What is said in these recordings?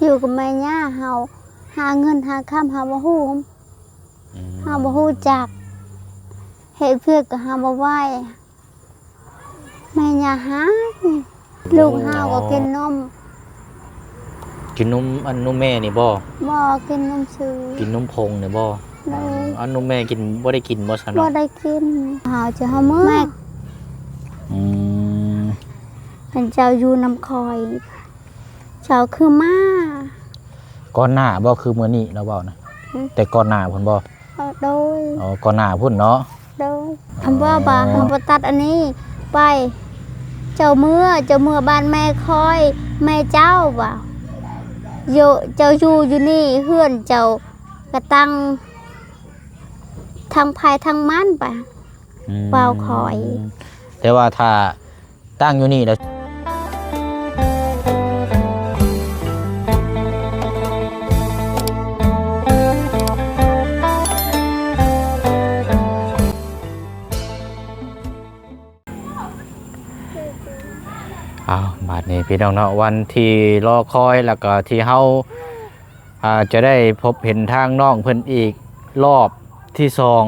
ຢູ່ກັບແມ່ຍ່າເຮົາ ຫາເງິນຫາຄຳເຮົາບໍ່ຮູ້ ອືມ ເຮົາບໍ່ຮູ້ຈັກ ເຮັດວຽກກໍເຮົາບໍ່ໄຫວ ແມ່ຍ່າຫາຍ ລູກເຮົາກໍກິນນົມ ກິນນົມ ອັນນົມແມ່ນີ້ບໍ່? ບໍ່ ກິນນົມຊື່ ກິນນົມຜົງນີ້ບໍ່? ໂດຍ ອັນນົມແມ່ກິນ ບໍ່ໄດ້ກິນບໍ່ຊັ້ນ? ບໍ່ໄດ້ກິນ ເຮົາຈະເຮົາເມືອ ອືມ ເພິ່ນເຈົ້າຢູ່ນຳຂ້ອຍ ເຈົ້າຄືມາ ກ່ອນໜ້າບໍ່? ຄືມື້ນີ້ລາວເວົ້ານະ ຫຶ ແຕ່ກ່ອນໜ້າພຸ້ນບໍ່? ເອີ ໂດຍ ອໍ ກ່ອນໜ້າພຸ້ນເນາະ ໂດຍ ອໍ ຄຳວ່າ ວ່າເຮົາບໍ່ຕັດອັນນີ້ໄປ ເຈົ້າເມືອ ເຈົ້າເມືອບ້ານແມ່ຂ້ອຍ ແມ່ເຈົ້າວ່າ ໂຍ ເຈົ້າຢູ່ຢູ່ນີ້ ເຮືອນເຈົ້າກະຕັ້ງທາງໃຜທາງມັນໄປ ອືມ ເວົ້າຂ້ອຍ ແຕ່ວ່າຖ້າ ຕັ້ງຢູ່ນີ້ແຫຼະ ອ້າວ ບາດນີ້ພີ່ນ້ອງເນາະ ວັນທີ່ລໍຄອຍ ແລ້ວກໍທີ່ເຮົາ ອ່າ ຈະໄດ້ພົບເຫັນທາງນ້ອງເພິ່ນອີກລອບທີສອງ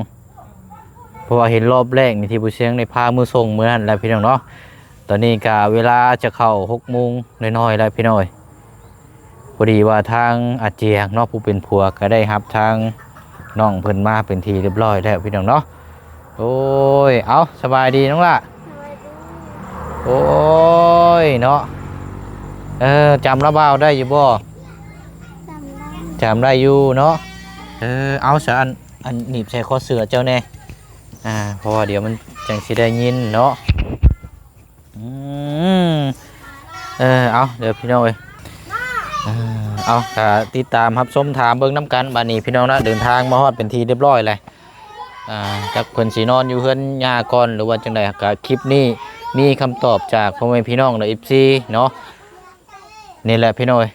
ເພາະວ່າເຫັນລອບແລກນີ້ທີ່ຜູ້ຊຽງໄດ້ພາມືສົ່ງມື້ນັ້ນແຫຼະພີ່ນ້ອງເນາະ. ຕອນນີ້ກະເວລາຈະເຂົ້າຫົກໂມງໜ້ອຍໆແລ້ວພີ່ນ້ອງເອີຍ. ພໍດີວ່າທາງອາຈຽງເນາະ ຜູ້ເປັນຜົວກະໄດ້ຮັບທາງນ້ອງເພິ່ນມາເປັນທີ່ຮຽບຮ້ອຍແລ້ວພີ່ນ້ອງເນາະ. ໂອ້ຍ ເອົ້າ ສະບາຍດີນ້ອງຫຼ້າ. ສະບາຍດີ. ໂອ້ຍເນາະ ເອີ ຈຳລາວບ່າວໄດ້ຢູ່ບໍ່? ຈຳໄດ້ ຈຳໄດ້ຢູ່ເນາະ. ເອີ ເອົາ ສະ ອັນ ອັນໜີບໃສ່ຄໍເສື້ອເຈົ້າແດ່ ອ່າ ເພາະວ່າດຽວມັນຈັ່ງຊິໄດ້ຍິນເນາະ. ອືມ ເອີ ເອົາ ເດີພີ່ນ້ອງເອີຍ ເອີ ເອົາ ກະຕິດຕາມຮັບຊົມຖາມເບິ່ງນຳກັນ. ບາດນີ້ພີ່ນ້ອງນະ ເດີນທາງມາຮອດເປັນທີ່ຮຽບຮ້ອຍແລ້ວ ອ່າ ຈັກເພິ່ນຊິນອນຢູ່ເຮືອນຍ່າກ່ອນ ຫຼືວ່າຈັ່ງໃດ ກະຄລິບນີ້ມີຄຳຕອບຈາກພໍ່ແມ່ພີ່ນ້ອງ ແລະ ເອັຟຊີເນາະ. ນີ້ແຫຼະພີ່ນ້ອງເອີຍ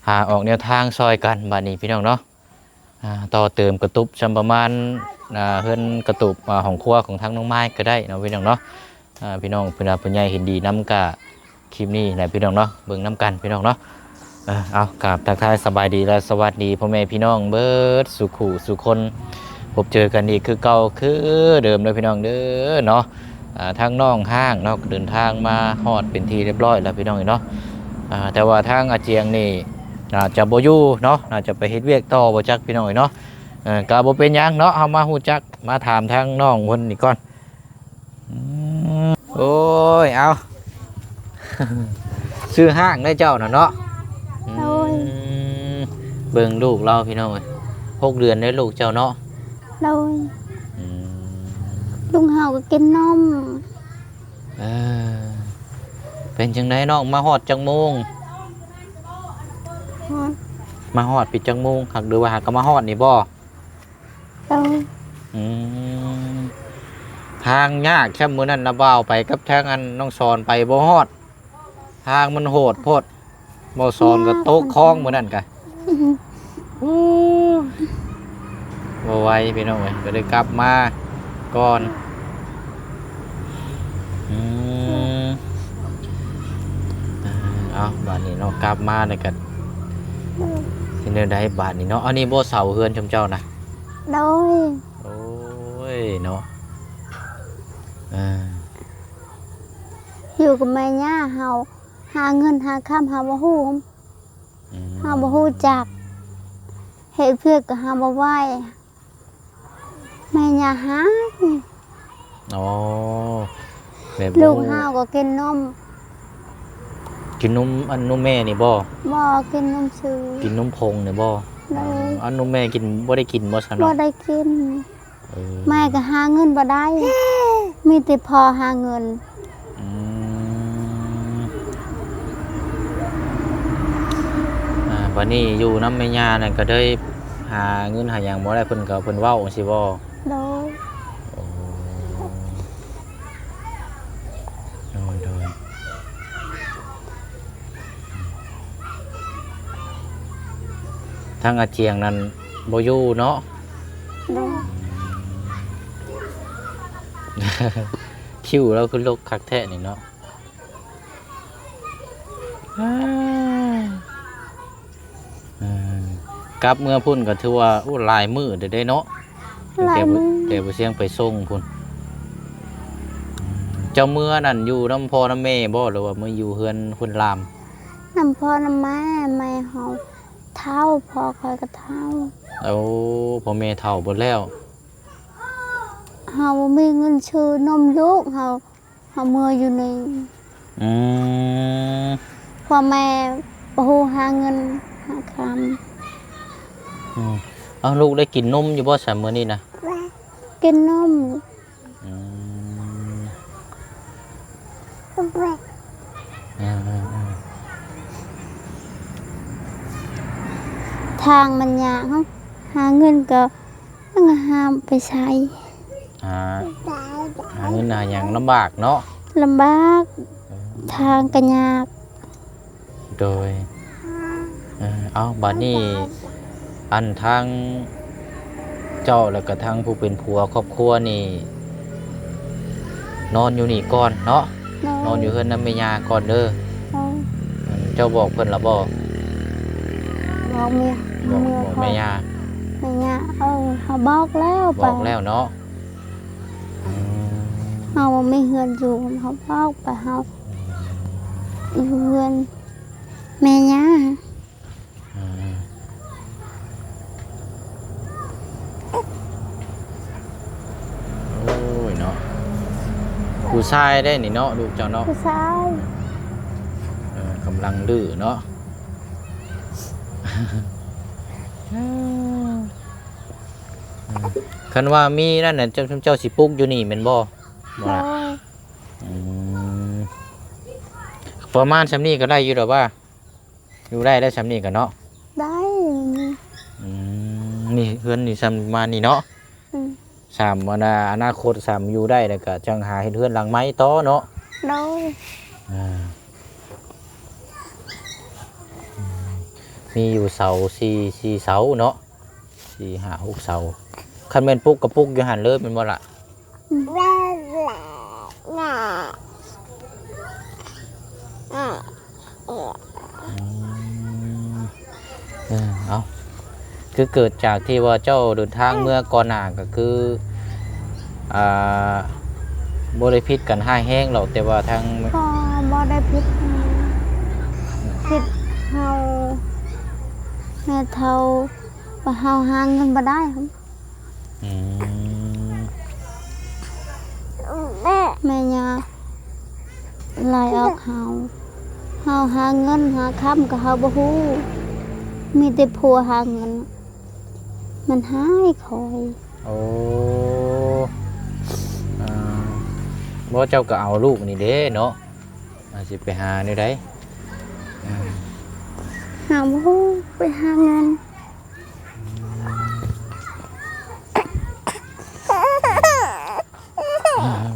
ຫາອອກແນວທາງຊ່ອຍກັນບາດນີ້ພີ່ນ້ອງເນາະ. ອ່າ ຕໍ່ເຕີມກະຕຸບຊ່ຳປະມານ ອ່າ ເຮືອນກະຕຸບ ອ່າ ຫ້ອງຄົວຂອງທາງນ້ອງມາຍກໍໄດ້ເນາະພີ່ນ້ອງເນາະ. ອ່າ ພີ່ນ້ອງຜູ້ຫຼັກຜູ້ໃຫຍ່ເຫັນດີນຳກະຄລິບນີ້ແຫຼະພີ່ນ້ອງເນາະ ເບິ່ງນຳກັນພີ່ນ້ອງເນາະ. ເອີ ເອົາ ກາບທັກທາຍສະບາຍດີ ແລະ ສະຫວັດດີພໍ່ແມ່ພີ່ນ້ອງເບິດສູ່ຄູ່ສູ່ຄົນ ພົບເຈີກັນອີກຄືເກົ່າຄືເດີມເດີພີ່ນ້ອງເດີເນາະ. ອ່າ ທາງນ້ອງຮ້າງເນາະ ເດີນທາງມາຮອດເປັນທີ່ຮຽບຮ້ອຍແລ້ວພີ່ນ້ອງເອີຍເນາະ. ອ່າ ແຕ່ວ່າທາງອາຈຽງນີ້ໜ້າຈະບໍ່ຢູ່ເນາະ ໜ້າຈະໄປເຮັດວຽກຕໍ່ບໍ່ຈັກພີ່ນ້ອງເອີຍເນາະ. ເອີ ກະບໍ່ເປັນຫຍັງເນາະ ເຮົາມາຮູ້ຈັກ ມາຖາມທາງນ້ອງເພິ່ນນີ້ກ່ອນ. ອືມ ໂອ້ຍ ເອົາ ຊື່ຮ້າງໄດ໋ເຈົ້ານະເນາະ. ໂດຍ ອືມ ເບິ່ງລູກລາວພີ່ນ້ອງເອີຍ ຫົກເດືອນໄດ໋ລູກເຈົ້າເນາະ. ໂດຍ ອືມ ລຸງເຮົາກໍກິນນົມ. ເອີ ເປັນຈັ່ງໃດນ້ອງ ມາຮອດຈັກໂມງ? ຮອດ ມາຮອດປີຈັກໂມງ ຫາກ ຫຼືວ່າຫາກະມາຮອດນີ້ບໍ່? ໂດຍ ອືມ ທາງຍາກແທ້ ມື້ນັ້ນລະບ່າວໄປກັບທາງອັນນ້ອງສອນໄປບໍ່ຮອດ ທາງມັນໂຫດໂພດ ບ່າວສອນກໍ ຍາກ ຕົກຄອງມື້ນັ້ນກະ ອືມ ໂອ້ ບໍ່ໄຫວພີ່ນ້ອງເອີຍ ກໍເລີຍກັບມາກ່ອນ. ອືມ ເອົາ ບາດນີ້ເນາະ ກັບມາແລ້ວກໍ ເປັນແນວໃດບາດນີ້ເນາະ? ອັນນີ້ບໍ່ເສົາເຮືອນຊຸມເຈົ້ານະ? ໂດຍ ໂອ້ຍເນາະ ເອີ ຢູ່ກັບແມ່ຍ່າເຮົາ ຫາເງິນຫາຄຳເຮົາບໍ່ຮູ້ ອືມ ເຮົາບໍ່ຮູ້ຈັກ ເຮັດວຽກກໍເຮົາບໍ່ໄຫວ ແມ່ຍ່າຫາຍ. ອໍ ແບບ ລູກເຮົາກໍກິນນົມ ກິນນົມ ອັນນົມແມ່ນີ້ບໍ່? ບໍ່ ກິນນົມຊື່ ກິນນົມຜົງນີ້ບໍ່? ໂດຍ ອັນນົມແມ່ກິນ ບໍ່ໄດ້ກິນບໍ່ຊັ້ນເນາະ? ບໍ່ໄດ້ກິນ. ເອີ ແມ່ກໍຫາເງິນບໍ່ໄດ້ ມີແຕ່ພໍ່ຫາເງິນ. ອືມ ອ່າ ບາດນີ້ຢູ່ນຳແມ່ຍ່ານັ້ນກໍເລີຍຫາເງິນຫາຫຍັງບໍ່ໄດ້ ເພິ່ນກໍ ເພິ່ນເວົ້າຈັ່ງຊີ້ບໍ່? ໂດຍ ໂອ້ ໂດຍ ໂດຍ ທາງອາຈຽງນັ້ນບໍ່ຢູ່ເນາະ? ໂດຍ ຄິ້ວລາວຄືລົກຄັກແທ້ນີ້ເນາະ. ອ່າ ກັບເມືອພຸ້ນກໍຖືວ່າ ໂອ້ ຫຼາຍມື້ເດ້ເນາະ ຕັ້ງແຕ່ ຫຼາຍມື້ ແຕ່ບໍ່ຊຽງໄປສົ່ງພຸ້ນ. ເຈົ້າເມືອນັ້ນຢູ່ນຳພໍ່ນຳແມ່ບໍ່ ຫຼືວ່າເມືອຢູ່ເຮືອນຄົນລາວ? ນຳພໍ່ນຳແມ່ ແມ່ເຮົາເຖົ້າ ພໍ່ຂ້ອຍກໍເຖົ້າ. ໂອ້ ພໍ່ແມ່ເຖົ້າເບິດແລ້ວ. ເຮົາບໍ່ມີເງິນຊື້ນົມລູກເຮົາ ເຮົາເມືອຢູ່ນີ້. ອືມ ພໍ່ແມ່ບໍ່ຮູ້ຫາເງິນຫາຄຳ. ອືມ ເອົ້າ ລູກໄດ້ກິນນົມຢູ່ບໍ່ຊະມື້ນີ້ນະ? ກິນນົມ. ອືມ ເອີໆໆ ທາງມັນຍາກ ເຮົາຫາເງິນກໍ ມັນຫາໄປໃສ ຫາ ຫາເງິນຫາຫຍັງລຳບາກເນາະ ລຳບາກ ເອີ ທາງກໍຍາກ. ໂດຍ ເອີ ເອົ້າ ບາດນີ້ ອັນ ທາງເຈົ້າ ແລ້ວກໍທາງຜູ້ເປັນຜົວ ຄອບຄົວນີ້ ນອນຢູ່ນີ້ກ່ອນເນາະ ໂດຍ ນອນຢູ່ເຮືອນນຳແມ່ຍ່າກ່ອນເດີ. ໂດຍ ເຈົ້າບອກເພິ່ນລະບໍ່? ບອກເມຍ ບອກ ບອກແມ່ຍ່າ ແມ່ຍ່າ ເອີ ເຮົາບອກແລ້ວ ບອກແລ້ວເນາະ. ອືມ ເຮົາບໍ່ມີເຮືອນຢູ່ ເຮົາບອກໄປ ເຮົາຢູ່ເຮືອນແມ່ຍ່າ. ອືມ ໂອ້ຍເນາະ ຜູ້ຊາຍເດ້ນີ້ເນາະ ລູກເຈົ້າເນາະ ຜູ້ຊາຍ. ເອີ ກຳລັງດື້ເນາະ. ຄັນວ່າມີນັ້ນນະ ເຈົ້າ ເຈົ້າຊິປຸກຢູ່ນີ້ແມ່ນບໍ່? ບໍ່ລະ ໂດຍ. ອືມ ປະມານຊ່ຳນີ້ກໍໄດ້ຢູ່ດອກວ່າ ຢູ່ໄດ້ແລ້ວຊ່ຳນີ້ກໍເນາະ ໄດ້. ອືມ ນີ້ເຮືອນນີ້ຊ່ຳປະມານນີ້ເນາະ. ອືມ ຊ່ຳ ອັນນາ ອະນາຄົດຊ່ຳຢູ່ໄດ້ແລ້ວກໍຈັ່ງຫາເຮັດເຮືອນຫຼັງໃໝ່ຕໍ່ເນາະ. ໂດຍ. ອ່າ ອືມ ມີຢູ່ເສົາສີ່ ສີ່ເສົາເນາະ ສີ່ ຫ້າ ຫົກເສົາ. ຄັນແມ່ນປຸກກໍປຸກຢູ່ຫັ້ນເລີຍແມ່ນບໍ່ລະ? ອືມ ອືມ ເອີ ເອົ້າ ຄືເກີດຈາກທີ່ວ່າເຈົ້າເດີນທາງເມືອກ່ອນໜ້າ ກໍຄື ອ່າ ບໍ່ໄດ້ຜິດກັນຮ້າຍແຮງດອກ ແຕ່ວ່າທາງ ກໍບໍ່ໄດ້ຜິດ ຜິດເຮົາ ແມ່ເຖົ້າ ວ່າເຮົາຫາເງິນບໍ່ໄດ້. ອືມ ແມ່ຍ່າໄລ່ອອກເຮົາ ເຮົາຫາເງິນຫາຄຳກໍເຮົາບໍ່ຮູ້ ມີແຕ່ຜົວຫາເງິນ ມັນຮ້າຍຂ້ອຍ. ໂອ້ ອ່າ ບໍ່ ເຈົ້າກໍເອົາລູກນີ້ເດ້ເນາະ ວ່າຊິໄປຫາແນວໃດ? ອ່າ ຫາບໍ່ຮູ້ ໄປຫາເງິນ.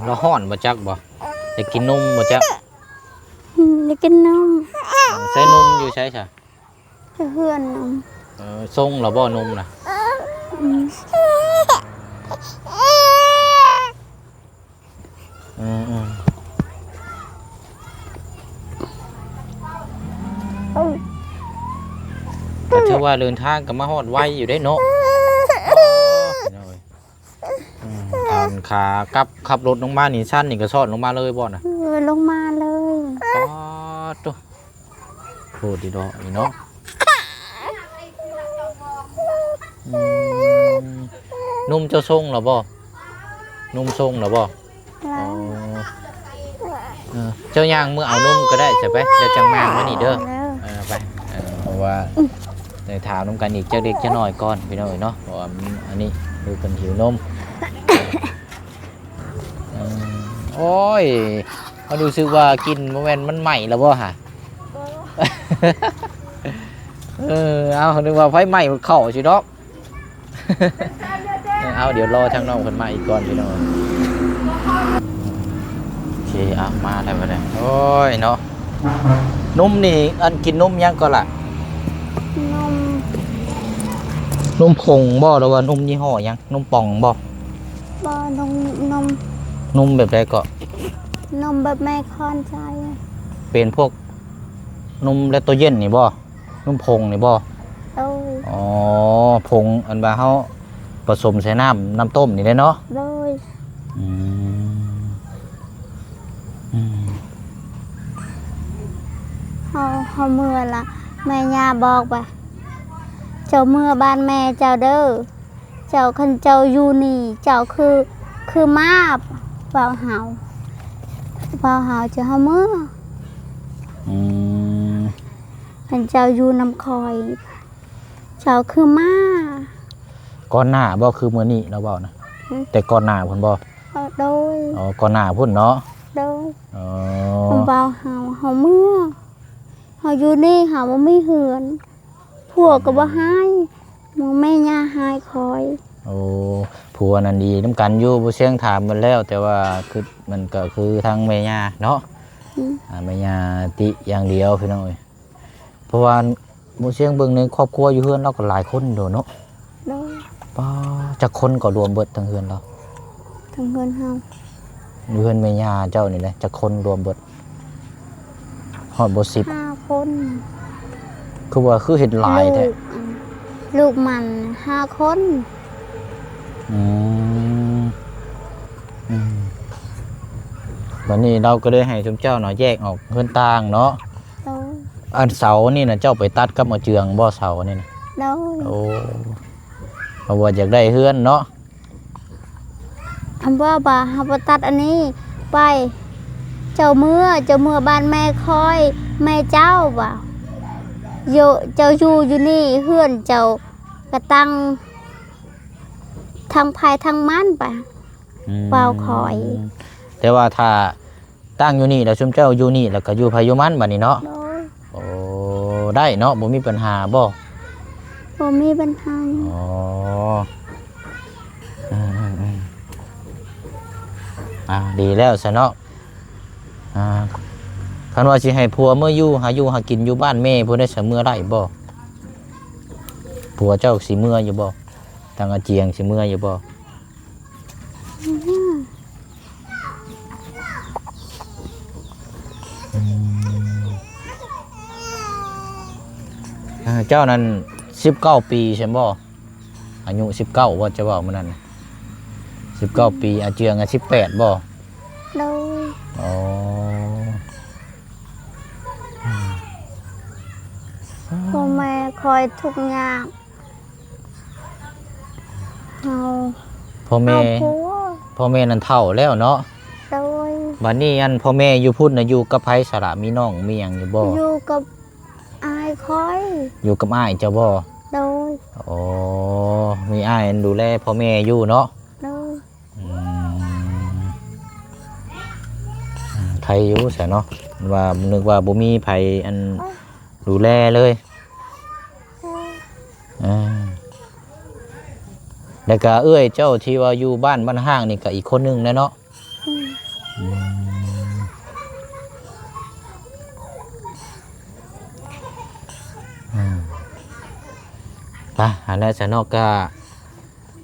ລາວຮ້ອນບໍ່ຈັກບໍ່? ຢາກກິນນົມບໍ່ຈັກ? ອືມ ຢາກກິນນົມ. ໃສ່ນົມຢູ່ໃສຊະ? ຢູ່ເຮືອນ. ເອີ ສົ່ງແລ້ວບໍ່ນົມນະ? ອືມ. ອືມໆ ກໍຖືວ່າເດີນທາງກໍມາຮອດໄວຢູ່ເດ້ເນາະ. ໂອ້ຍ ອືມ ອັນຂາກັບຂັບລົດລົງມານີ້ ຊັ້ນນີ້ກໍຊອດລົງມາເລີຍບໍ່ນະ? ເອີ ລົງມາເລີຍ. ປາດໂທ້. ໂພດດີດອກນີ້ເນາະ. ອືມ ນົມເຈົ້າສົ່ງແລ້ວບໍ່? ນົມສົ່ງແລ້ວບໍ່? ແລ້ວ. ອໍ ເອີ ເຈົ້າຍ່າງເມືອເອົານົມກໍໄດ້ຊະໄປ ແລ້ວຈັ່ງຍ່າງມານີ້ເດີ. ແລ້ວ. ເອີ ໄປ ເອີ ເພາະວ່າໄດ້ຖາມນຳກັນອີກຈັກເລັກຈັກນ້ອຍກ່ອນ ພີ່ນ້ອງເອີຍເນາະ ເພາະວ່າອັນນີ້ລູກເພິ່ນຫິວນົມ. ເອີ ໂອ້ຍ ເຮົາຮູ້ສຶກວ່າກິ່ນບໍ່ແມ່ນມັນໄໝ້ແລ້ວບໍ່ຫະ? ເອີ ເອົາ ນຶກວ່າໄຟໄໝ້ເຂົ້າຊິດອກ. ເອີ ເອົາ ດຽວລໍທາງນ້ອງເພິ່ນມາອີກກ່ອນ ພີ່ນ້ອງ. ໂອເຄ ເອົາ ມາແລ້ວບັດນີ້. ໂອ້ຍເນາະ ນົມນີ້ ອັນ ກິນນົມຫຍັງກໍລະ? ນົມ ນົມຜົງບໍ່ ຫຼືວ່ານົມຍີ່ຫໍ້ຫຍັງ? ນົມປ່ອງບໍ່? ບໍ່ ນົມ ນົມ ນົມແບບໃດເກາະ? ນົມແບບແມ່ຄອນໃຈ. ເປັນພວກນົມແລັກໂຕເຢັນນີ້ບໍ່? ນົມຜົງນີ້ບໍ່? ໂດຍ. ອໍ ຜົງອັນວ່າເຮົາປະສົມໃສ່ນ້ຳ ນ້ຳຕົ້ມນີ້ແຫຼະເນາະ. ໂດຍ. ອືມ ອືມ ເຮົາ ເຮົາເມືອລະ ແມ່ຍ່າບອກວ່າ ເຈົ້າເມືອບ້ານແມ່ເຈົ້າເດີ ເຈົ້າ ຄັນເຈົ້າຢູ່ນີ້ ເຈົ້າຄື ຄືໝາ ເວົ້າເຮົາ ເວົ້າເຮົາ ເຈົ້າເຮົາເມືອ. ອືມ ຄັນເຈົ້າຢູ່ນຳຂ້ອຍ ເຈົ້າຄືໝາ. ກ່ອນໜ້າບໍ່ ຄືມື້ນີ້ລາວເວົ້ານະ? ຫຶ? ແຕ່ກ່ອນໜ້າພຸ້ນບໍ່? ເອີ ໂດຍ. ອໍ ກ່ອນໜ້າພຸ້ນເນາະ? ໂດຍ. ອໍ ເຮົາເວົ້າເຮົາ ເຮົາເມືອ ເຮົາຢູ່ນີ້ ເຮົາບໍ່ມີເຮືອນ ຜົວກໍບໍ່ຮ້າຍ ໝູ່ແມ່ຍ່າຮ້າຍຂ້ອຍ. ໂອ້ ຜົວນັ້ນດີນຳກັນຢູ່ ບໍ່ຊຽງຖາມມັນແລ້ວ ແຕ່ວ່າຄື ມັນກໍຄືທາງແມ່ຍ່າເນາະ. ອືມ ອ່າ ແມ່ຍ່າຕິຢ່າງດຽວ ພີ່ນ້ອງເອີຍ. ເພາະວ່າໝູ່ຊຽງເບິ່ງໃນຄອບຄົວຢູ່ເຮືອນລາວກໍຫຼາຍຄົນຢູ່ເນາະ. ໂດຍ. ປ້າ ຈັກຄົນກໍລວມເບິດທັງເຮືອນລາວ? ທັງເຮືອນເຮົາ ຢູ່ເຮືອນແມ່ຍ່າເຈົ້ານີ້ແຫຼະ ຈັກຄົນລວມເບິດ? ຮອດບໍ່ສິບ? ຫ້າຄົນ. ຄືວ່າຄືເຮັດຫຼາຍແທ້? ລູກ ອັນ ລູກມັນຫ້າຄົນ. ອືມ ອືມ ບັດນີ້ລາວກໍເລີຍໃຫ້ຊຸມເຈົ້ານະແຍກອອກເຮືອນຕ່າງເນາະ. ໂດຍ. ອັນເສົານີ້ນະ ເຈົ້າໄປຕັດກັບໝາເຈືອງບໍ່ ເສົານີ້ນະ? ໂດຍ. ໂອ້ ເພາະວ່າຢາກໄດ້ເຮືອນເນາະ. ອຳວ່າ ວ່າເຮົາບໍ່ຕັດອັນນີ້ໄປ ເຈົ້າເມືອ ເຈົ້າເມືອບ້ານແມ່ຂ້ອຍ ແມ່ເຈົ້າວ່າ ໂຍ ເຈົ້າຢູ່ຢູ່ນີ້ ເຮືອນເຈົ້າກະຕັ້ງທາງໃຜທາງມັນໄປ. ອືມ ເວົ້າຂ້ອຍ. ແຕ່ວ່າຖ້າ ຕັ້ງຢູ່ນີ້ແລ້ວ ຊຸມເຈົ້າຢູ່ນີ້ແລ້ວກໍຢູ່ໃຜຢູ່ມັນບັດນີ້ເນາະ. ໂດຍ. ໂອ້ ໄດ້ເນາະ ບໍ່ມີປັນຫາບໍ່? ບໍ່ມີປັນຫາ. ອໍ ອືມໆໆ ອ່າ ດີແລ້ວຊະເນາະ. ອ່າ ຄັນວ່າຊິໃຫ້ຜົວເມືອຢູ່ ຫາຢູ່ຫາກິນຢູ່ບ້ານແມ່ພຸ້ນເດ້ ຊິເມືອໄດ້ບໍ່? ຜົວເຈົ້າຊິເມືອຢູ່ບໍ່? ທາງອາຈຽງຊິເມືອຢູ່ບໍ່? ອືມ ອ່າ ເຈົ້ານັ້ນສິບເກົ້າປີຊັ້ນບໍ່? ອາຍຸສິບເກົ້າບໍ່ ເຈົ້າເວົ້າມື້ນັ້ນນະ? ສິບເກົ້າປີ. ອາເຈືອງອະ ສິບແປດບໍ່? ໂດຍ. ອໍ ອືມ ພໍ່ແມ່ຂ້ອຍທຸກຍາກ ເຮົາ ພໍ່ແມ່ ເຮົາຜົວ ພໍ່ແມ່ນັ້ນເຖົ້າແລ້ວເນາະ. ໂດຍ. ບັດນີ້ ອັນ ພໍ່ແມ່ຢູ່ພຸ້ນນະ ຢູ່ກັບໃຜສະລະ? ມີນ້ອງມີຫຍັງຢູ່ບໍ່? ຢູ່ກັບອ້າຍຂ້ອຍ. ຢູ່ກັບອ້າຍເຈົ້າບໍ່? ໂດຍ. ໂອ້ ມີອ້າຍ ອັນ ດູແລພໍ່ແມ່ຢູ່ເນາະ. ໂດຍ. ອືມ ອືມ ໄຄຢູ່ຊະເນາະ ວ່າ ນຶກວ່າບໍ່ມີໃຜ ອັນ ດູແລເລີຍ. ເອີ ເອີ ແລ້ວກະເອື້ອຍເຈົ້າທີ່ວ່າຢູ່ບ້ານ ບ້ານຮ້າງນີ້ກະອີກຄົນໜຶ່ງແຫຼະເນາະ. ອືມ ອືມ ອືມ ໄປ ອັນນັ້ນຊະເນາະ ກະ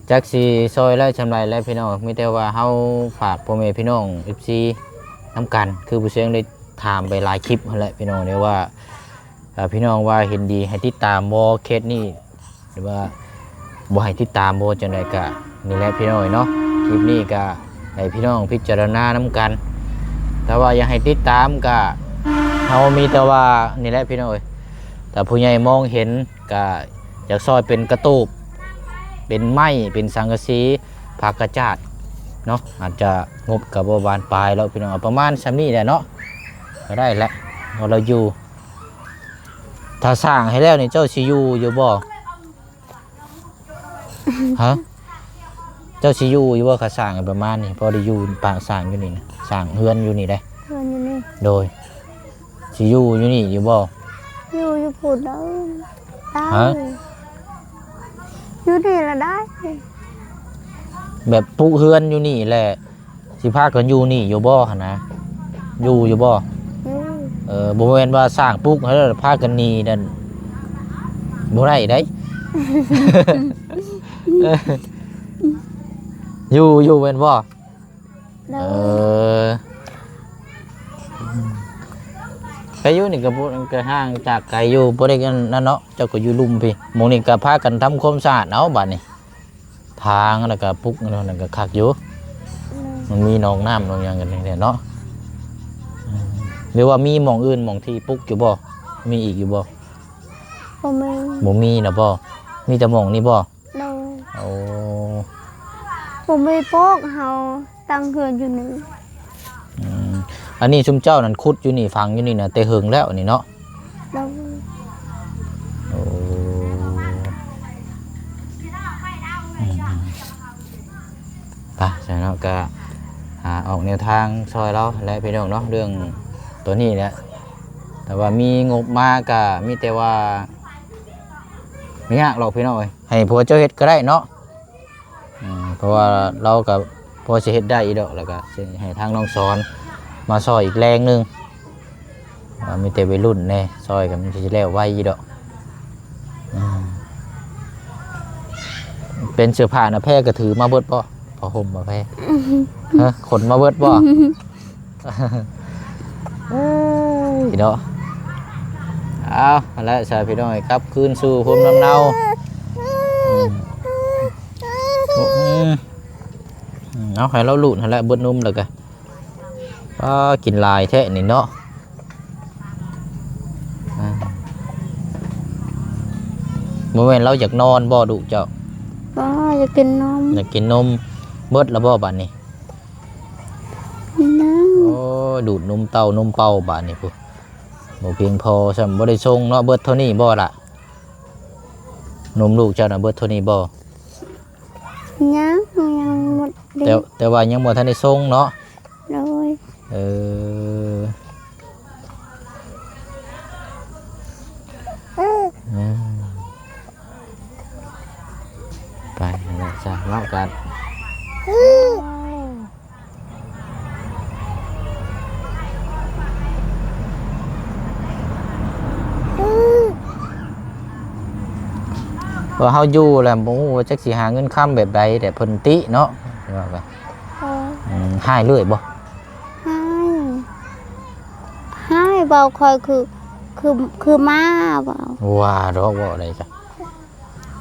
ຈັກຊິຊ່ອຍໄດ້ສ່ຳໃດແຫຼະພີ່ນ້ອງ ມີແຕ່ວ່າເຮົາຝາກພໍ່ແມ່ພີ່ນ້ອງ ເອັຟຊີ ນຳກັນ ຄືຜູ້ຊຽງໄດ້ຖາມໄປຫຼາຍຄລິບຫັ້ນແຫຼະພີ່ນ້ອງເດີວ່າ ເອີ ພີ່ນ້ອງວ່າເຫັນດີໃຫ້ຕິດຕາມບໍ່ເຂດນີ້ ຫຼືວ່າບໍ່ໃຫ້ຕິດຕາມບໍ່ ຈັ່ງໃດກະນີ້ແຫຼະພີ່ນ້ອງເອີຍເນາະ. ຄລິບນີ້ກະໃຫ້ພີ່ນ້ອງພິຈາລະນານຳກັນ ຖ້າວ່າຢາກໃຫ້ຕິດຕາມກະ ເຮົາມີແຕ່ວ່ານີ້ແຫຼະພີ່ນ້ອງເອີຍ ຖ້າຜູ້ໃຫຍ່ມອງເຫັນ ກະຢາກຊ່ອຍເປັນກະຕູບ ເປັນໄມ້ ເປັນສັງກະສີ ຜ້າກະຈາດເນາະ ອາດຈະງົບກະບໍ່ບານປາຍແລ້ວພີ່ນ້ອງ ເອົາປະມານສ່ຳນີ້ແຫຼະເນາະ ກະໄດ້ແຫຼະ ເອົາລະຢູ່. ຖ້າສ້າງໃຫ້ແລ້ວນີ້ ເຈົ້າຊິຢູ່ຢູ່ບໍ່? ຮະ? ເຈົ້າຊິຢູ່ຢູ່ບໍ່ ຄັນສ້າງໃຫ້ປະມານນີ້ ພໍໄດ້ຢູ່ປະສ້າງຢູ່ນີ້ນະ ສ້າງເຮືອນຢູ່ນີ້ເດ້? ເຮືອນຢູ່ນີ້. ໂດຍ. ຊິຢູ່ຢູ່ນີ້ຢູ່ບໍ່? ຢູ່ຢູ່ພຸ້ນເດີ. ຮະ? ຢູ່ນີ້ລະໄດ້. ແບບປຸກເຮືອນຢູ່ນີ້ແຫຼະ ຊິພາກັນຢູ່ນີ້ຢູ່ບໍ່ຫັ້ນນະ? ຢູ່ຢູ່ບໍ່? ຢູ່. ເອີ ບໍ່ແມ່ນວ່າສ້າງປຸກໃຫ້ແລ້ວພາກັນໜີນັ້ນ ບໍ່ໄດ້ໄດ໋. ເອີ ຢູ່ຢູ່ແມ່ນບໍ່? ໂດຍ. ເອີ ໄກຢູ່ນີ້ກໍບໍ່ ກໍຫ່າງຈາກໄກຢູ່ ບໍ່ໄດ້ອັນນັ້ນເນາະ. ເຈົ້າກໍຢູ່ລຸ່ມພີ້ ໝ່ອງນີ້ກໍພາກັນທຳຄວາມສະອາດເອົາບາດນີ້ ຖາງ ແລ້ວກໍປຸກ ນັ້ນກໍຄັກຢູ່. ອືມ ມັນມີໜອງນ້ຳໜອງຫຍັງກັນນີ້ແຫຼະເນາະ. ອືມ ຫຼືວ່າມີໝ່ອງອື່ນ ໝ່ອງທີ່ປຸກຢູ່ບໍ່? ມີອີກຢູ່ບໍ່? ບໍ່ມີ. ບໍ່ມີນະບໍ່? ມີແຕ່ໝ່ອງນີ້ບໍ່? ໂດຍ. ໂອ້ ບໍ່ມີປູກ ເຮົາຕັ້ງເຮືອນຢູ່ນີ້. ອືມ ອັນນີ້ຊຸມເຈົ້ານັ້ນຂຸດຢູ່ນີ້ ຝັງຢູ່ນີ້ນະ ແຕ່ເຫິງແລ້ວນີ້ເນາະ? ໂດຍ. ໂອ້ ອືມ ໄປຊັ້ນເນາະ ກະຫາອອກແນວທາງຊ່ອຍລາວແຫຼະພີ່ນ້ອງເນາະ ເລື່ອງໂຕນີ້ແຫຼະ. ແຕ່ວ່າມີງົບມາກະມີແຕ່ວ່າ ບໍ່ຍາກດອກພີ່ນ້ອງເອີຍ ໃຫ້ຜົວເຈົ້າເຮັດກໍໄດ້ເນາະ. ອືມ ເພາະວ່າລາວກໍພໍຊິເຮັດໄດ້ຢູ່ດອກ ແລ້ວກໍຊິໃຫ້ທາງນ້ອງສອນມາຊ່ອຍອີກແຮງໜຶ່ງ ວ່າມີແຕ່ໄວລຸ້ນແດ່ຊ່ອຍກັນ ມັນຊິແລ້ວໄວຢູ່ດອກ. ອືມ ເປັນເສື້ອຜ້ານະ ແພກໍຖືມາເບິດບໍ່? ຜ້າຫົ່ມມາແພ ຮະ ຂົນມາເບິດບໍ່? ເອີຍເນາະ ເອົາ ຫັ້ນແຫຼະຊະພີ່ນ້ອງ ກັບຄືນສູ່ພູມລຳເນົາ. ອືມ ອືມ ເອົາ ໃຫ້ລາວລູດຫັ້ນແຫຼະ ເບິດນົມແລ້ວກະ ປາ ກິນຫຼາຍແທ້ນີ້ເນາະ. ອາ ບໍ່ແມ່ນລາວຢາກນອນບໍ່ ລູກເຈົ້າ? ບໍ່ ຢາກກິນນົມ. ຢາກກິນນົມ ເບິດແລ້ວບໍ່ບາດນີ້? ຍັງ. ໂອ້ຍ ດູດນົມເຕົ້ານົມເປົ້າບາດນີ້ພຸ້ນ ບໍ່ພຽງພໍຊ້ຳ ບໍ່ໄດ້ຊົງເນາະ. ເບິດເທົ່ານີ້ບໍ່ລະ? ນົມລູກເຈົ້ານະ ເບິດເທົ່ານີ້ບໍ່? ຍັງ ຍັງບໍ່ໄດ້ ແຕ່ ແຕ່ວ່າຍັງບໍ່ທັນໄດ້ຊົງເນາະ? ໂດຍ. ເອີ ອືມ ໄປຫັ້ນແຫຼະຊະເນາະ ກັນ ວ່າເຮົາຢູ່ແລ້ວບໍ່ຮູ້ວ່າຈັກຊິຫາເງິນຄຳແບບໃດ ແຕ່ເພິ່ນຕິເນາະ ວ່າໄປ. ເອີ ອືມ ຮ້າຍເລື້ອຍບໍ່? ຮ້າຍ ຮ້າຍ ເວົ້າຂ້ອຍຄື ຄື ຄືໝາ ເວົ້າ ວ່າດອກ ເວົ້າໄດ້ກະ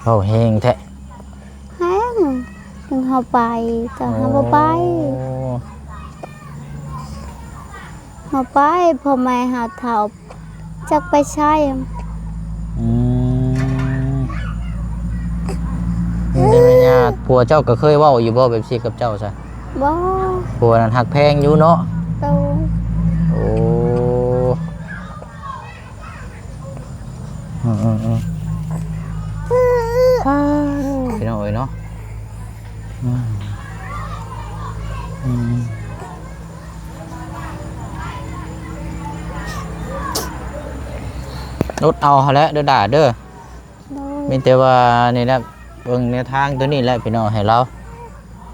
ເວົ້າແຮງແທ້ ແຮງ ຈຶ່ງເຮົາໄປ ກະເຮົາບໍ່ໄປ. ໂອ້ ເຮົາໄປ ພໍ່ແມ່ເຮົາເຖົ້າ ຈັກໄປໃສ. ອືມ ນີ້ແມ່ຍ່າ ຜົວເຈົ້າກໍເຄີຍເວົ້າຢູ່ບໍ່ແບບຊີ້ກັບເຈົ້າຊະ? ບໍ່. ຜົວນັ້ນຮັກແພງຢູ່ເນາະ? ໂດຍ. ໂອ້ ອືມໆໆ ພີ່ນ້ອງເອີຍເນາະ. ອືມ ອືມ ອົດເອົາຫັ້ນແຫຼະເດີດາເດີ. ໂດຍ. ມີແຕ່ວ່ານີ້ແຫຼະ ເບິ່ງແນວທາງໂຕນີ້ແຫຼະພີ່ນ້ອງ ໃຫ້ລາວ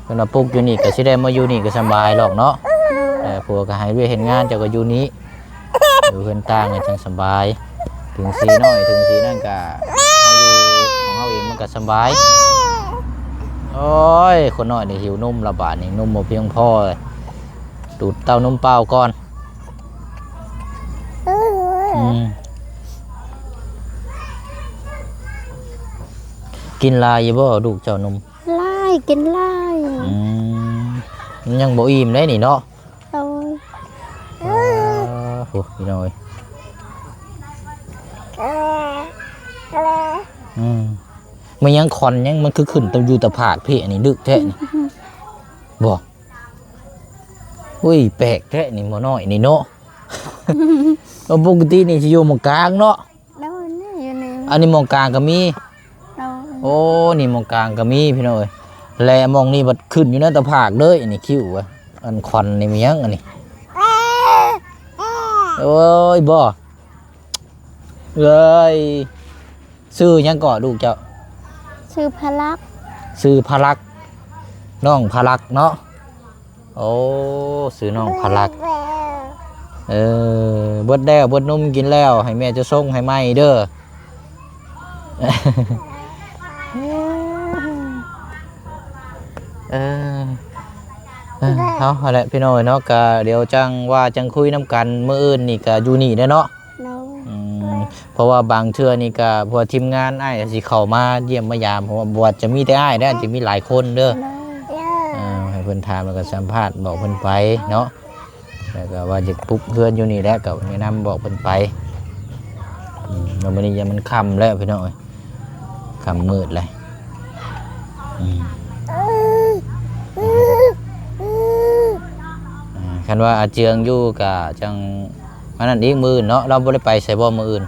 ເພິ່ນວ່າປຸກຢູ່ນີ້ກໍຊິໄດ້ມາຢູ່ນີ້ກໍສະບາຍດອກເນາະ. ເອີ ຜົວກໍໃຫ້ວຽກເຮັດງານ ເຈົ້າກໍຢູ່ນີ້ ຢູ່ເຮືອນຕ່າງກໍຈັ່ງສະບາຍ ເຖິງຊິນ້ອຍເຖິງຊິນັ້ນກໍເຮົາຢູ່ຂອງເຮົາເອງມັນກໍສະບາຍ. ໂອ້ຍ ຄົນນ້ອຍນີ້ຫິວນົມລະບາດນີ້ ນົມບໍ່ພຽງພໍ ດູດເຕົ້ານົມເປົ່າກ່ອນ. ອືມ ກິນຫຼາຍຢູ່ບໍ່ລູກເຈົ້ານົມ? ຫຼາຍ ກິນຫຼາຍ. ອືມ ມັນຍັງບໍ່ອີ່ມເດ້ນີ້ເນາະ. ໂດຍ. ໂອ້ ພີ່ນ້ອງເອີຍ ອືມ ມັນຍັງຄວັນ ຍັງ ມັນຄືຂຶ້ນຢູ່ຕາຜາກພີ້ ອັນນີ້ດຶກແທ້ນີ້. ບໍ່ ອຸ້ຍ ແປກແທ້ນີ້ໝໍນ້ອຍນີ້ເນາະ. ເອີ ປົກກະຕິນີ້ຊິຢູ່ໝ່ອງກາງເນາະ. ໂດຍ ນີ້ຢູ່ນີ້ ອັນນີ້ໝ່ອງກາງກໍມີ. ໂດຍ. ໂອ້ ນີ້ໝ່ອງກາງກໍມີພີ່ນ້ອງເອີຍ ແລະໝ່ອງນີ້ບັດຂຶ້ນຢູ່ໃນຕາຜາກເລີຍ. ອັນນີ້ຄິ້ວ ອັນຄວັນນີ້ມີຫຍັງອັນນີ້? ໂອ້ຍ ບໍ່ ເອີຍ ຊື່ຫຍັງເກາະລູກເຈົ້າ? ຊື່ພະລັກ. ຊື່ພະລັກ ນ້ອງພະລັກເນາະ. ໂອ້ ຊື່ນ້ອງພະລັກ. ເອີ ເບິດແລ້ວ ເບິດນົມກິນແລ້ວ ໃຫ້ແມ່ເຈົ້າຊົງໃຫ້ໃໝ່ເດີ. ເອີ ເອີ ເອົາ ຫັ້ນແຫຼະພີ່ນ້ອງເອີຍເນາະ ກະດຽວຈັ່ງວ່າຈັ່ງຄຸຍນຳກັນ ມື້ອື່ນນີ້ກະຢູ່ນີ້ແຫຼະເນາະ. ພາະວ່າບາງເທື່ອນີ້ກໍ ເພາະວ່າທີມງານອ້າຍກໍຊິເຂົ້າມາຢ້ຽມມາຢາມ ເພາະວ່າບໍ່ວ່າຈະມີແຕ່ອ້າຍເດ້ ອາດຈະມີຫຼາຍຄົນເດີ. ໂດຍ ເອີ ໃຫ້ເພິ່ນຖາມ ແລ້ວກໍສຳພາດບອກເພິ່ນໄປເນາະ. ແລ້ວກໍວ່າຈະປຸກເຮືອນຢູ່ນີ້ແຫຼະ ກໍແນະນຳບອກເພິ່ນໄປ. ອືມ ແລ້ວມື້ນີ້ຍາມມັນຄ່ຳແລ້ວພີ່ນ້ອງເອີຍ ຄ່ຳມືດແລ້ວ. ອືມ ອ່າ ຄັນວ່າອາເຈືອງຢູ່ກໍຈັ່ງ ອັນນັ້ນອີກ ມື້ອື່ນເນາະ. ລາວບໍ່ໄດ້ໄປໃສບໍ່ມື້ອື່ນ?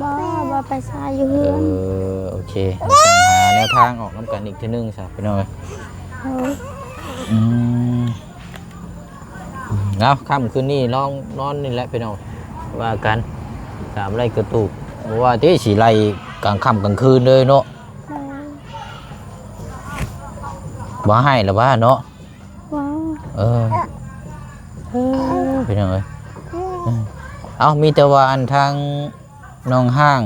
ບໍ່ ບໍ່ໄປໃສ ຢູ່ເຮືອນ. ເອີ ໂອເຄ ຫາແນວທາງອອກນຳກັນອີກເທື່ອໜຶ່ງຊະ ພີ່ນ້ອງເອີຍ. ໂດຍ ອືມ ເອົາ ຄ່ຳຄືນນີ້ລອງນອນນີ້ແຫຼະພີ່ນ້ອງ ວ່າກັນ ຕາມໄລ່ກະຕູກ ບໍ່ວ່າຕິຊິໄລ່ກາງຄ່ຳກາງຄືນເລີຍເນາະ. ໂດຍ ວ່າໃຫ້ລະວ່າເນາະ. ວ້າວ ເອີ ເອີ ພີ່ນ້ອງເອີຍ ເອີ ເອົ້າ ມີແຕ່ວ່າອັນທາງນ້ອງຮ້າງ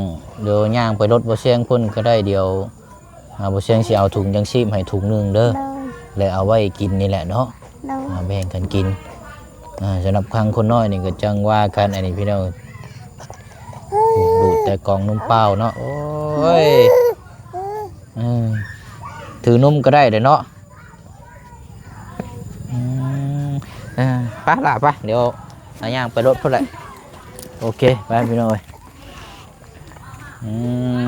ດຽວຍ່າງໄປລົດບໍ່ຊຽງພຸ້ນກໍໄດ້ ດຽວ ອ່າ ບໍ່ຊຽງຊິເອົາຖົງຍັງຊີບໃຫ້ຖົງໜຶ່ງເດີ ໂດຍ ແລະເອົາໄວ້ກິນນີ້ແຫຼະເນາະ ໂດຍ ອ່າ ແບ່ງກັນກິນ ອ່າ ສຳລັບທາງຄົນນ້ອຍນີ້ກໍຈັ່ງວ່າກັນ ອັນນີ້ພີ່ນ້ອງ ດູດແຕ່ກ່ອງນົມເປົ່າເນາະ ໂອ້ຍ ເອີ ຖືນົມກໍໄດ້ເດ້ເນາະ. ອືມ ເອີ ໄປລະ ໄປ ດຽວເອົາຍ່າງໄປລົດພຸ້ນແຫຼະ. ໂອເຄ ໄປພີ່ນ້ອງເອີຍ ອືມ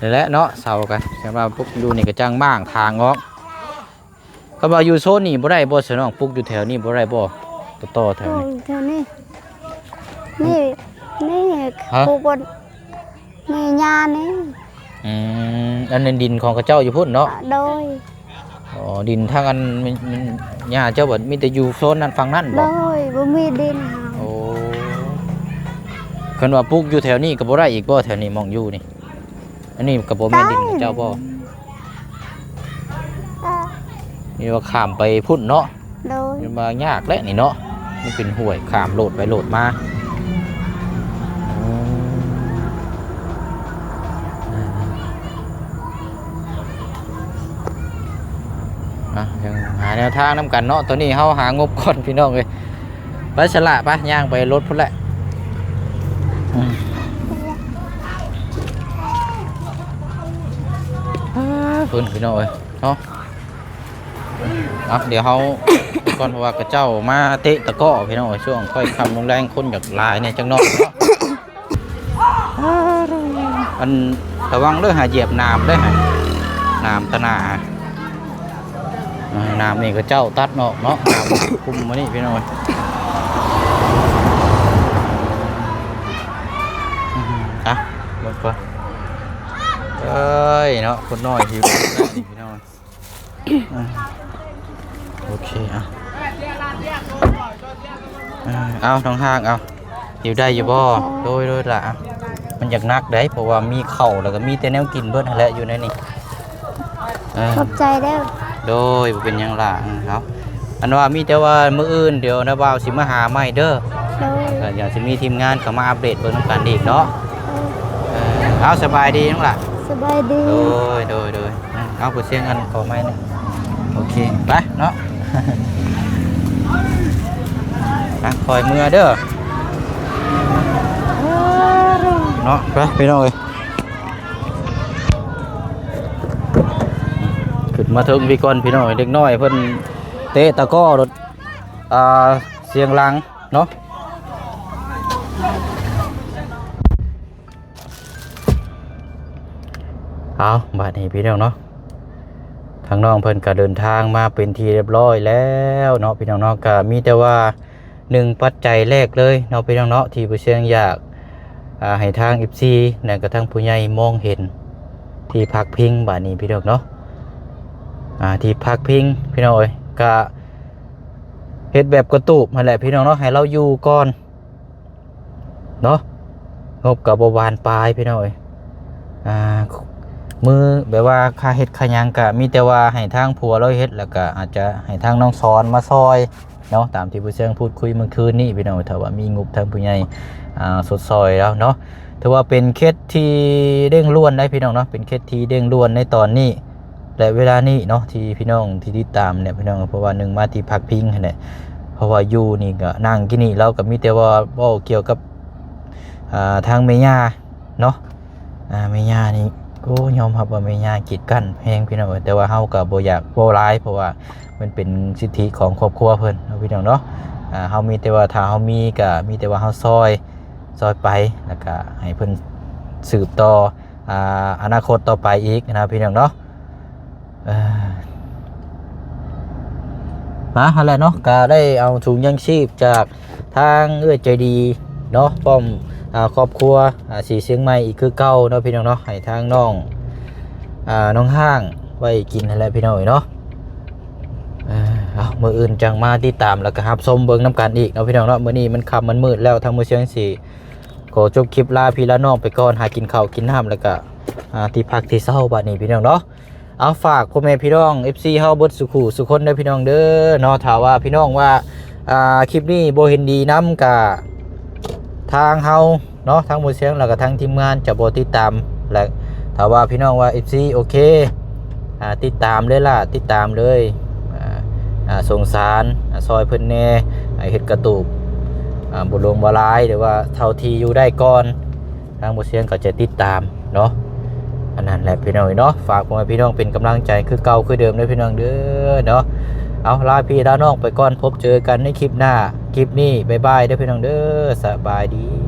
ນີ້ແຫຼະເນາະ ເສົາກະ ຄັນວ່າປຸກຢູ່ນີ້ກະຈັ່ງມ້າງທາງອອກ. ຄັນວ່າຢູ່ໂຊນນີ້ບໍ່ໄດ້ບໍ່ ສະນ້ອງ ປຸກຢູ່ແຖວນີ້ບໍ່ໄດ້ບໍ່? ຕໍ່ໆແຖວນີ້ ແຖວນີ້ ນີ້ ນີ້ ຮະ? ປູກ ນີ້ຫຍ້ານີ້. ອືມ ອັນນັ້ນດິນຂອງເຂົາເຈົ້າຢູ່ພຸ້ນເນາະ? ໂດຍ ອໍ ດິນທາງອັນ ແມ່ນ ແມ່ນຫຍ້າເຈົ້າບໍ່ ມີແຕ່ຢູ່ໂຊນນັ້ນຝັ່ງນັ້ນບໍ່? ໂດຍ ບໍ່ມີດິນເຮົາ. ໂອ້ ຄັນວ່າປຸກຢູ່ແຖວນີ້ກໍບໍ່ໄດ້ອີກບໍ່ ແຖວນີ້ໝ່ອງຢູ່ນີ້? ອັນນີ້ກໍບໍ່ແມ່ນດິນຂອງເຈົ້າບໍ່? ນີ້ວ່າຂ້າມໄປພຸ້ນເນາະ? ໂດຍ ມັນວ່າຍາກແຫຼະນີ້ເນາະ ມັນເປັນຫ້ວຍ ຂ້າມໂລດໄປໂລດມາ. ອືມ ອ່ະ ຍັງຫາແນວທາງນຳກັນເນາະ ຕອນນີ້ເຮົາຫາງົບກ່ອນພີ່ນ້ອງເອີຍ. ໄປຊະລະ ໄປ ຍ່າງໄປລົດພຸ້ນແຫຼະ. ອືມ ພຸ້ນພີ່ນ້ອງເອີຍເນາະ. ເອົາ ດຽວເຮົາກ່ອນ ເພາະວ່າເຂົາເຈົ້າມາເຕະຕະກ້ອພີ່ນ້ອງເອີຍ ຊ່ວງຄ່ອຍຄ່ຳລົງແລງ ຄົນຢາກຫຼາຍແດ່ຈັກໜ້ອຍເນາະ. ອັນ ລະວັງເດີ ຫາຢຽບໜາມເດີ ໜາມຕະໜາ. ອາ ໜາມນີ້ເຂົາເຈົ້າຕັດອອກເນາະ ໜາມຄຸມມື້ນີ້ພີ່ນ້ອງເອີຍ. ອືມ ອ່ະ ເບິ່ງກ່ອນ ເອີຍເນາະ ຄົນນ້ອຍຫິວ ພີ່ນ້ອງເອີຍ. ອ່າ ໂອເຄ ອ່ະ ອ່າ ເອົາ ນ້ອງຮ້າງ ເອົາ ຫິວໄດ້ຢູ່ບໍ່? ໂດຍ ໂດຍລະ ມັນຢາກໜັກໃດ ເພາະວ່າມີເຂົ້າ ແລ້ວກໍມີແຕ່ແນວກິນເບິດຫັ້ນແຫຼະຢູ່ໃນນີ້. ເອີ ຂອບໃຈເດີ. ໂດຍ ບໍ່ເປັນຫຍັງລະ ເອີ ເອົາ ອັນວ່າມີແຕ່ວ່າມື້ອື່ນ ດຽວນ້າບ່າວຊິມາຫາໃໝ່ເດີ. ໂດຍ ກໍດຽວຊິມີທີມງານເຂົ້າມາອັບເດດເບິ່ງນຳກັນອີກເນາະ. ເອີ ເອີ ເອົາ ສະບາຍດີນ້ອງຫຼ້າ. ສະບາຍດີ. ໂດຍ ໂດຍ ໂດຍ ເອົາ ຜູ້ຊຽງອັນຂໍໄມ້ໜຶ່ງ. ໂອເຄ ໄປເນາະ ອ່ະ ຄ່ອຍເມືອເດີເນາະ. ໄປ ພີ່ນ້ອງເອີຍ ຂຶ້ນມາເທິງພີ້ກ່ອນ ພີ່ນ້ອງເອີຍ. ເດັກນ້ອຍເພິ່ນເຕະຕະກ້ອລົດ ອ່າ ສຽງດັງເນາະ. ເອົາ ບາດນີ້ພີ່ນ້ອງເນາະ ທາງນ້ອງເພິ່ນກໍເດີນທາງມາເປັນທີ່ຮຽບຮ້ອຍແລ້ວເນາະ ພີ່ນ້ອງເນາະ. ກໍມີແຕ່ວ່າໜຶ່ງປັດໄຈແລກເລີຍເນາະ ພີ່ນ້ອງເນາະ ທີ່ຜູ້ຊຽງຢາກ ອ່າ ໃຫ້ທາງເອັຟຊີ ແລະກໍທາງຜູ້ໃຫຍ່ມອງເຫັນທີ່ພັກພິງ ບາດນີ້ພີ່ນ້ອງເນາະ ອ່າ ທີ່ພັກພິງ ພີ່ນ້ອງເອີຍ. ກະເຮັດແບບກະຕູບຫັ້ນແຫຼະ ພີ່ນ້ອງເນາະ ໃຫ້ລາວຢູ່ກ່ອນ ເນາະ ງົບກໍບໍ່ບານປາຍ ພີ່ນ້ອງເອີຍ. ອ່າ ມື້ແບບວ່າຄ່າເຮັດຄ່າຫຍັງ ກະມີແຕ່ວ່າໃຫ້ທາງຜົວລາວເຮັດ ແລ້ວກະອາດຈະໃຫ້ທາງນ້ອງສອນມາຊ່ອຍເນາະ ຕາມທີ່ຜູ້ຊຽງພູດຄຸຍມື້ຄືນນີ້ ພີ່ນ້ອງ. ຖ້າວ່າມີງົບທາງຜູ້ໃຫຍ່ ອ່າ ຊົດຊ່ອຍແລ້ວເນາະ ຖືວ່າເປັນເຂດທີ່ເລັ່ງດ່ວນໄດ໋ ພີ່ນ້ອງເນາະ ເປັນເຂດທີ່ເລັ່ງດ່ວນໃນຕອນນີ້ ແລະ ເວລານີ້ເນາະ ທີ່ພີ່ນ້ອງທີ່ຕິດຕາມເນຍ ພີ່ນ້ອງ ເພາະວ່າໜຶ່ງມາທີ່ພັກພິງຫັ້ນແຫຼະ ເພາະວ່າຢູ່ນີ້ກໍນັ່ງກິນນີ້ ລາວກໍມີແຕ່ວ່າເວົ້າກ່ຽວກັບ ອ່າ ທາງແມ່ຍ່າເນາະ ອ່າ ແມ່ຍ່ານີ້ ໂອ້ ຍອມຮັບວ່າແມ່ຍ່າກີດກັ້ນແຮງພີ່ນ້ອງເອີຍ ແຕ່ວ່າເຮົາກໍບໍ່ຢາກເວົ້າຫຼາຍ ເພາະວ່າມັນເປັນສິດທິຂອງຄອບຄົວເພິ່ນເນາະ ພີ່ນ້ອງເນາະ ອ່າ ເຮົາມີແຕ່ວ່າ ຖ້າເຮົາມີກໍມີແຕ່ວ່າເຮົາຊ່ອຍ ຊ່ອຍໄປ ແລ້ວກໍໃຫ້ເພິ່ນສືບຕໍ່ ອ່າ ອະນາຄົດຕໍ່ໄປອີກນະ ພີ່ນ້ອງເນາະ ເອີ ມາຫັ້ນແຫຼະເນາະ ກໍໄດ້ເອົາຖົງຍາງຊີບຈາກທາງເອື້ອຍໃຈດີເນາະ ພ້ອມ ອ່າ ຄອບຄົວ ອ່າ ສີຊຽງໃໝ່ອີກຄືເກົ່າເນາະ ພີ່ນ້ອງເນາະ ໃຫ້ທາງນ້ອງ ອ່າ ນ້ອງຮ້າງໄວ້ກິນຫັ້ນແຫຼະ ພີ່ນ້ອງເອີຍເນາະ ເອີ ເອົາ ມື້ອື່ນຈັ່ງມາຕິດຕາມ ແລ້ວກໍຮັບຊົມເບິ່ງນຳກັນອີກເນາະ ພີ່ນ້ອງເນາະ ມື້ນີ້ມັນຄ່ຳມັນມືດແລ້ວ ທາງໝູ່ຊຽງສີ ຂໍຈົບຄລິບລາພີ່ລານ້ອງໄປກ່ອນ ຫາກິນເຂົ້າກິນນ້ຳ ແລ້ວກະ ອ່າ ທີ່ພັກທີ່ເຊົາບາດນີ້ພີ່ນ້ອງເນາະ ເອົາ ຝາກພໍ່ແມ່ພີ່ນ້ອງ ເອັຟຊີ ເຮົາເບິດສູ່ຄູ່ສູ່ຄົນເດີພີ່ນ້ອງເດີເນາະ ຖ້າວ່າພີ່ນ້ອງວ່າ ອ່າ ຄລິບນີ້ບໍ່ເຫັນດີນຳ ກະທາງເຮົາເນາະ ທາງໝູ່ຊຽງ ແລ້ວກະທາງທີມງານຈະບໍ່ຕິດຕາມ ແລະ ຖ້າວ່າພີ່ນ້ອງວ່າ ເອັຟຊີ ໂອເຄ ອ່າ ຕິດຕາມເລີຍລະ ຕິດຕາມເລີຍ ອ່າ ອ່າ ສົງສານ ອ່າ ຊ່ອຍເພິ່ນແດ່ ໃຫ້ເຮັດກະຕູບ ອ່າ ບໍ່ຫຼວງບໍ່ຫຼາຍ ຫຼືວ່າເທົ່າທີ່ຢູ່ໄດ້ກ່ອນ ທາງໝູ່ຊຽງກໍຈະຕິດຕາມເນາະ ອັນນັ້ນແຫຼະພີ່ນ້ອງເອີຍເນາະ ຝາກພໍ່ແມ່ພີ່ນ້ອງເປັນກຳລັງໃຈຄືເກົ່າຄືເດີມເດີພີ່ນ້ອງເດີເນາະ ເອົາ ລາພີ່ລານ້ອງໄປກ່ອນ ພົບເຈີກັນໃນຄລິບໜ້າ ຄລິບນີ້ ບາຍບາຍເດີພີ່ນ້ອງເດີ ສະບາຍດີ.